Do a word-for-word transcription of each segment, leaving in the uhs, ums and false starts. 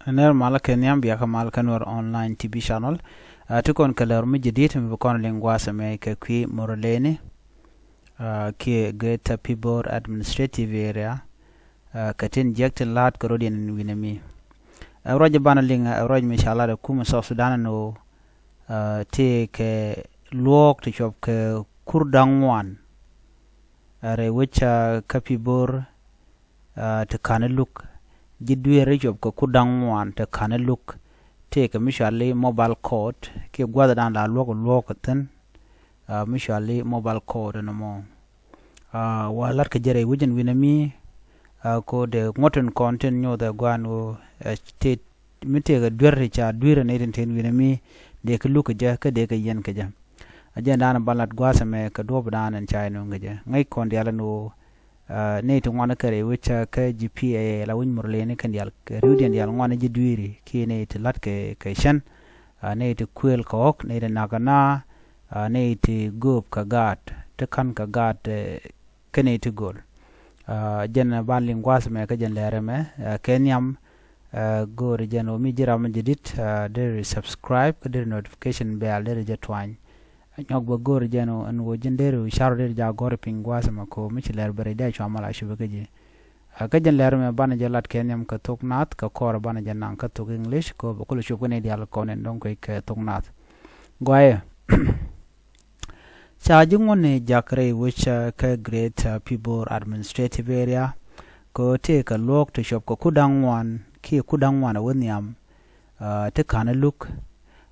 Nɛr malä kɛ nhiam, bia kɛ mal kä Nuɛr Online T V Channel. Ɛ, ti kɔn kɛ lɛr mi jadid mi bi kɔn liŋ gua̱a̱th ɛmɛ kɛ kui̱ Murleni, ɛ, kiɛ Greater Pibor Administrative Area, ɛ, kɛ tin jiäk tin la̱a̱t kɛ rɔ̱diɛn wi̱nɛ mi. Ɛ, ruac banɛ liŋ, ɛ, ruac mi ca lat ɛ kumɛ South Sudan ɛn ɣöö, ɛ, tëë kɛ luɔ̱ɔ̱k ti cuɔp kɛ kur da̱ŋ ŋuan, ɛ, rɛy wec, ɛ, kä Pibor, ɛ, ti ka̱n iluk. Ji̱ dueeri cuɔp kɛ kur da̱ŋ ŋuan ti ka̱n iluk, tëë kɛ mi cɔal i̱ mobile court, kiɛ gua̱thdan la luɔ̱k luɔ̱ɔ̱k kɛ thi̱n, ɛ, mi cɔal i̱ mobile court ɛn ɛmɔ. Ɛ, wa la̱t kɛ jɛ rɛy wec ɛn wi̱nɛ mi, ɛ, ko dee ŋuɔ̱t tin kɔn tin nyoth ɛ gua̱a̱n ɣöö, ɛ, tëë mi tëë kɛ duer ti ca dui̱r ɛ nɛy tin te wi̱nɛ mi, dee kɛ luk kɛ jɛ kä dee kɛ yiɛn kɛ jɛ. Ɛ jɛn da̱a̱n ba lat gua̱a̱th ɛmɛ kɛ duɔ̱ɔ̱pdan ɛn ca jɛ nööŋ kɛ jɛ. Ŋäc kɔn diaal ɛn ɣöö, ɛ, nɛy ti ŋuan kä rɛy wec, ɛ, kä ji̱ P A A la wec Murleni kɛn diaal, ɛ, ri̱wdiɛn diaal ŋuan ji̱ dui̱ri kiɛ nɛy ti la̱t kɛ, kɛ cän, ɛ, nɛy ti kuëël kɛ ɣɔ̱k, nɛy ti na̱k kɛ naath, ɛ, nɛy ti gööp kɛ gaat, ti ka̱n kɛ gaat, ɛ, kä nɛy ti gööl. Ɛ, jɛn ban liŋ gua̱a̱th ɛmɛ kä jɛn lɛr ɛmɛ, ɛ, kɛ nhiam, ɛ, go̱o̱ri jɛn ɣöö mi ji̱ ram mi jadid, ɛ, deri subscribe kä deri notification bell deri jɛ tuany. Ɛ, nyɔk bä go̱o̱ri jɛn ɣöö ɛn ɣöö ji̱n deri car ɣöö deri jɛ a gɔ̱r piny gua̱a̱th ɛmɛ kɛ ɣöö mi ci lɛr bɛ rɛy dee cua mal a cupɛ kä ji̱. Ɛ, kä jɛn lɛr ɛmɛ banɛ jɛ lat kɛ nhiam kɛ thok naath kɛ kɔr banɛ jɛ naŋ kä thok English kɛ ɣöö bɛ kulɛ cup kä nɛy diaal kɔn in dɔ̱ŋ kuec kɛ thok naath. Gɔaaɛ. Ca ji̱ ŋuɔ̱tni jak rɛy wec, ɛ, kä Greater Pibor Administrative Area, kɛ ɣöö tëë kɛ luɔ̱ɔ̱k ti cuɔp kɛ kur da̱ŋ ŋuan kiɛ kur da̱ŋ ŋuan ɛ wä nhiam, ɛ, ti ka̱n iluk,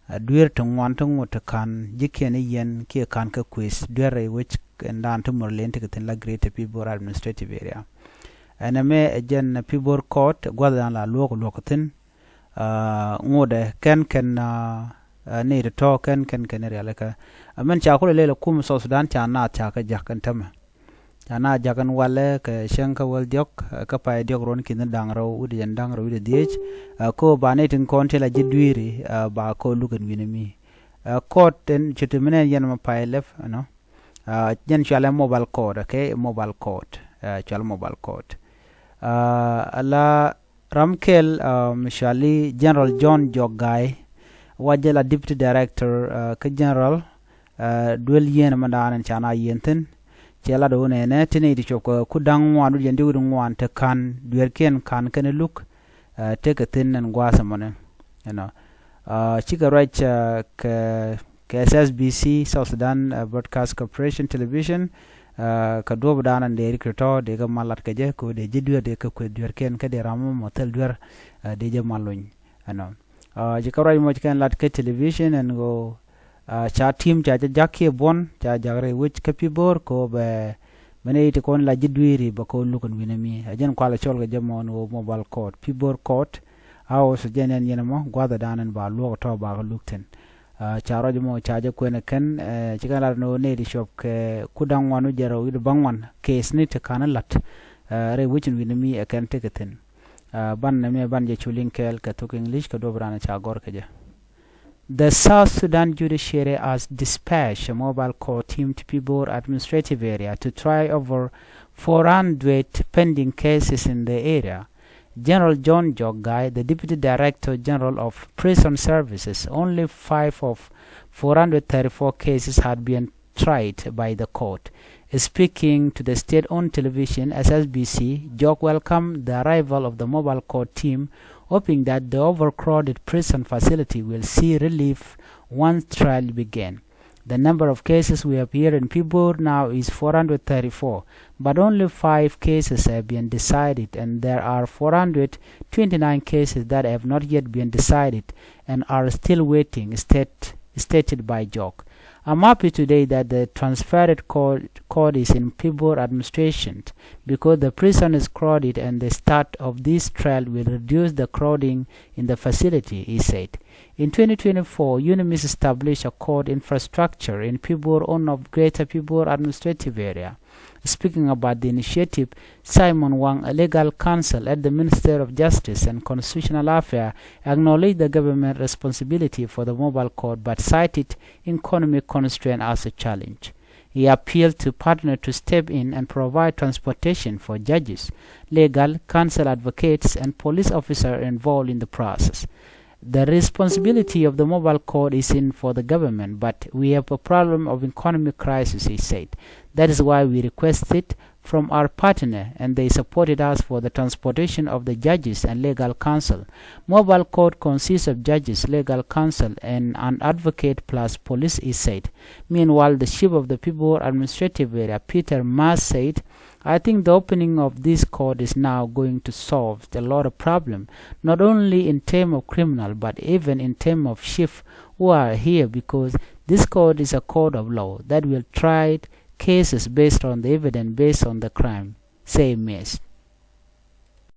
ɛ, dueer ti ŋuan ti ŋot ti ka̱n ji̱kiɛn i̱ yɛn kiɛ ka̱n kä kuëth duer rɛy wec ɛn da̱a̱n ti Murleni tekɛ thi̱n la Greater Pibor Administrative Area. Ɛn ɛmɛ ɛ jɛn Pibor Court gua̱thdan la luɔ̱ɔ̱k luɔ̱k kɛ thi̱n, ɛ, ŋotdɛ kɛn kɛn, ɛ, ɛ, nɛy ti tɔ̱ kɛn kɛn kɛn rialikä. Ɛ, mɛn ca kulɛ lɛl ɛ kumɛ South Sudan ca naath ca kɛ jak ɛn tämɛ. Ca naath jak ɛn walɛ kɛ cäŋ kä wäl diɔ̱k, ɛ, kä pay diɔ̱k ruɔ̱n ki̱n da̱ŋ rɛw wi̱cdɛ jɛn da̱ŋ rɛw wi̱cdɛ dhieec, ɛ, kɛ ɣöö ba nɛy tin kɔn ti la ji̱ dui̱ri, ɛ, ba kɛ ɣöö luk ɛn wi̱nɛ mi. Ɛ, court ɛn cuti mi nɛn yɛn mɛ pay lɛp, ɛnɔ. Ɛ, jɛn cualɛ mobile court, okay, mobile court, ɛ, cualɛ mobile court. Ɛ, ala ram kɛl, ɛ, mi cuali General John Jok Gai, wa jɛ la Deputy Director, ɛ, kä General, ɛ, duel yieen mɛ daanɛ ca naath yieen thi̱n. Cɛ lat ɣöö nɛnɛ ti nɛy ti cuɔp kɛ kur da̱ŋ ŋuan wi̱cdɛ jɛn diɔ̱k wi̱cdɛ ŋuan ti ka̱n dueerkiɛn ka̱n kɛn iluk, ɛ, tekɛ thi̱n ɛn gua̱a̱th ɛmɔni. Ɛnɔ. Ɛ, cikɛ ruac, ɛ, kɛ, kɛ S S B C, South Sudan, ɛ, Broadcast Corporation Television, ɛ, kɛ duɔ̱ɔ̱pdan ɛn dee rik tɔ̱ dee kɛ mal lat kɛ jɛ kɛ ɣöö dee ji̱ duer dee kɛ kueth duerkiɛn kä dee ram mɔ thil duer, ɛ, dee jɛ mal luny. Ɛnɔ. Ɛ, cikɛ ruac mɔ cikɛn lat kɛ television ɛn ɣöö, ɛ, ca tim ca jɛ jak kiɛ buɔ̱n ca jak rɛy wec kä Pibor kɛ ɣöö bɛ, bɛ nɛy ti kɔn la ji̱ dui̱ri bɛ kɛ ɣöö luk ɛn wi̱nɛ mi. Ɛ jɛn kualɛ cɔl kɛ jɛ mɔ ɛn ɣöö mobile court, Pibor Court House, jɛn ɛn yɛn ɛmɔ gua̱thdan ɛn ba luɔ̱k tɔ̱ ba kɛ luk thi̱n. Ɛ, ca ruac mɔ ca jɛ kuɛn ɛ kɛn, ɛ, cikɛn lat ɛn ɣöö nɛy ti cuɔp kɛ kur da̱ŋ ŋuan wi̱cdɛ rɛw wi̱cdɛ bäŋuan case ni ti ka̱n ɛ la̱t, ɛ, rɛy wec ɛn wi̱nɛ mi ɛ kɛn tekɛ thi̱n. Ɛ, banɛ mɛ banɛ jɛ cu liŋ kɛɛl kɛ thok English kɛ duɔ̱ɔ̱pdan ca gɔ̱r kɛ jɛ. The South Sudan judiciary has dispatched a mobile court team to Pibor Administrative Area to try over four hundred pending cases in the area. General John Jok Gai, the Deputy Director General of Prison Services, only five of four hundred thirty-four cases had been tried by the court. Speaking to the state-owned television, S S B C, Jok welcomed the arrival of the mobile court team, hoping that the overcrowded prison facility will see relief once trial begin. The number of cases we have here in Pibor now is four hundred thirty-four, but only five cases have been decided, and there are four hundred twenty-nine cases that have not yet been decided and are still waiting, state, stated by Jok. I'm happy today that the transferred court, court is in Pibor administration because the prison is crowded and the start of this trial will reduce the crowding in the facility, he said. In twenty twenty-four, UNMISS established a court infrastructure in Pibor on of Greater Pibor Administrative Area. Speaking about the initiative, Simon Wang, a legal counsel at the Ministry of Justice and Constitutional Affairs, acknowledged the government responsibility for the mobile court but cited economic constraint as a challenge. He appealed to partner to step in and provide transportation for judges, legal counsel, advocates, and police officers involved in the process. The responsibility of the mobile court is in for the government, but we have a problem of economic crisis, he said. That is why we requested from our partner, and they supported us for the transportation of the judges and legal counsel. Mobile court consists of judges, legal counsel, and an advocate plus police, he said. Meanwhile, the chief of the Pibor administrative area, Peter Maas, said, I think the opening of this court is now going to solve a lot of problem, not only in term of criminal, but even in term of chief who are here, because this court is a court of law that will try cases based on the evidence, based on the crime, say Maas.